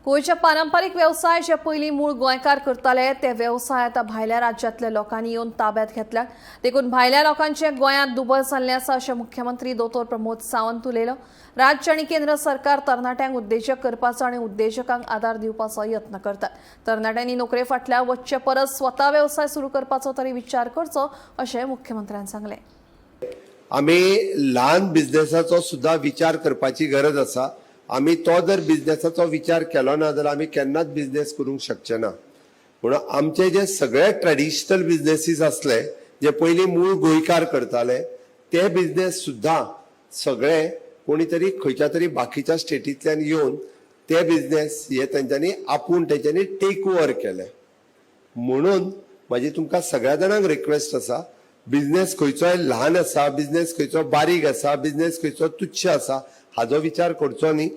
गोंयचे पारंपारीक वेवसाय जे पयलीं मूळ गोंयकार करताले ते वेवसाय आतां भायल्या राज्यांतल्या लोकांनी येवन ताब्यात घेतल्यात. देखून भायल्या लोकांचें गोंयांत दुबळ जाल्लें आसा अशें मुख्यमंत्री दोतोर प्रमोद सावंत उलयलो. राज्य आनी केंद्र सरकार तरणाट्यांक उद्देजक करपाचो आनी उद्देजकांक आदार दिवपाचो यत्न करतात. तरणाट्यांनी नोकरे फाटल्यान वचचे परस स्वता वेवसाय सुरू करपाचो तरी विचार करचो अशें मुख्यमंत्र्यान सांगलें. आमी ल्हान बिझनेसाचो सुद्दां विचार करपाची गरज आसा. आमी तो जर बिझनेसाचो विचार केलो ना जाल्यार आमी केन्नाच बिझनेस करूंक शकचे ना. म्हणून आमचे जे सगळे ट्रेडिशनल बिझनेसीस आसले, जे पयलीं मूळ गोंयकार करताले, ते बिझनेस सुद्दां सगळे कोणी तरी खंयच्या तरी बाकीच्या स्टेटींतल्यान येवन ते बिझनेस हे तेंच्यांनी आपूण तेंच्यांनी टेक ओवर केले. म्हणून म्हाजी तुमकां सगळ्या जाणांक रिक्वेस्ट आसा, बिझनेस खंयचोय ल्हान आसा, बिझनेस खंयचो बारीक आसा, बिझनेस खंयचो तुच्छ आसा हाजो विचार करचो न्ही.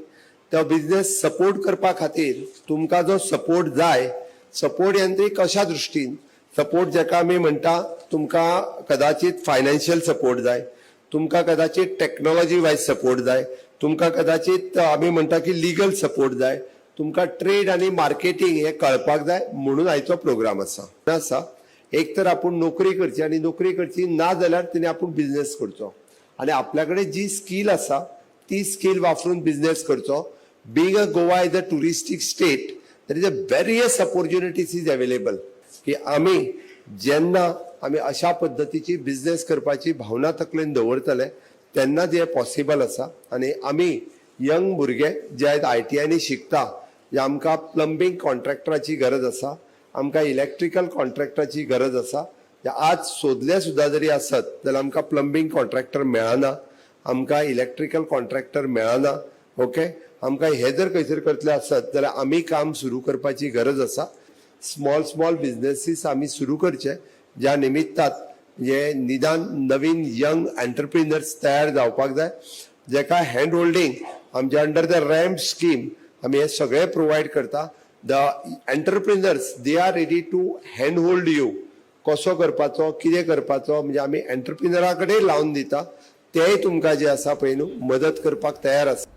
तो बिझनेस सपोर्ट करपा खातीर तुमकां जो सपोर्ट जाय, सपोर्ट यांत्रीक कशा दृश्टीन सपोर्ट जाका आमी म्हणटा, तुमकां कदाचित फायनान्शियल सपोर्ट जाय, तुमकां कदाचित टॅक्नॉलॉजी वायज सपोर्ट जाय, तुमकां कदाचित आमी म्हणटा की लिगल सपोर्ट जाय, तुमकां ट्रेड आनी मार्केटींग हे कळपाक जाय. म्हणून आयचो प्रोग्राम आसा. एक तर आपूण नोकरी करची आनी नोकरी करची ना जाल्यार तेणी आपूण बिझनेस करचो आनी आपल्या कडेन जी स्कील आसा ती स्कील वापरून बिझनेस करचो. Being a Goa is a touristic state, there is a various opportunities is available की आमी जेन्ना आमी अशा पद्दतीची बिझनेस करपाची भावना तकलेन दवरतले तेन्नाच हें पॉसिबल आसा. आनी आमी यंग भुरगे जे आयज आयटीआयनी शिकता, जे आमकां प्लंबींग कॉन्ट्रॅक्टराची गरज आसा, आमकां इलेक्ट्रिकल कॉन्ट्रॅक्टराची गरज आसा. जे आज सोदले सुद्दां जरी आसत जाल्यार आमकां प्लंबींग कॉन्ट्रॅक्टर मेळना, आमकां इलेक्ट्रिकल कॉन्ट्रॅक्टर मेळना. ओके, आमकां हे जर खंयसर करतले आसत जाल्यार आमी काम सुरू करपाची गरज आसा. स्मॉल स्मॉल बिझनेसीस आमी सुरू करचे, ज्या निमित्तात म्हणजे निदान नवीन यंग एंटरप्रिनर्स तयार जावपाक जाय, जेका हँड होल्डींग आमच्या अंडर the ramp scheme आमी हे सगळे प्रोवायड करता. The entrepreneurs, they are ready to hand hold you, कसो करपाचो, कितें करपाचो. म्हणजे आमी एंटरप्रिनरा कडेन लावन दिता, तेय तुमकां जे आसा पळय न्हू मदत करपाक तयार आसा.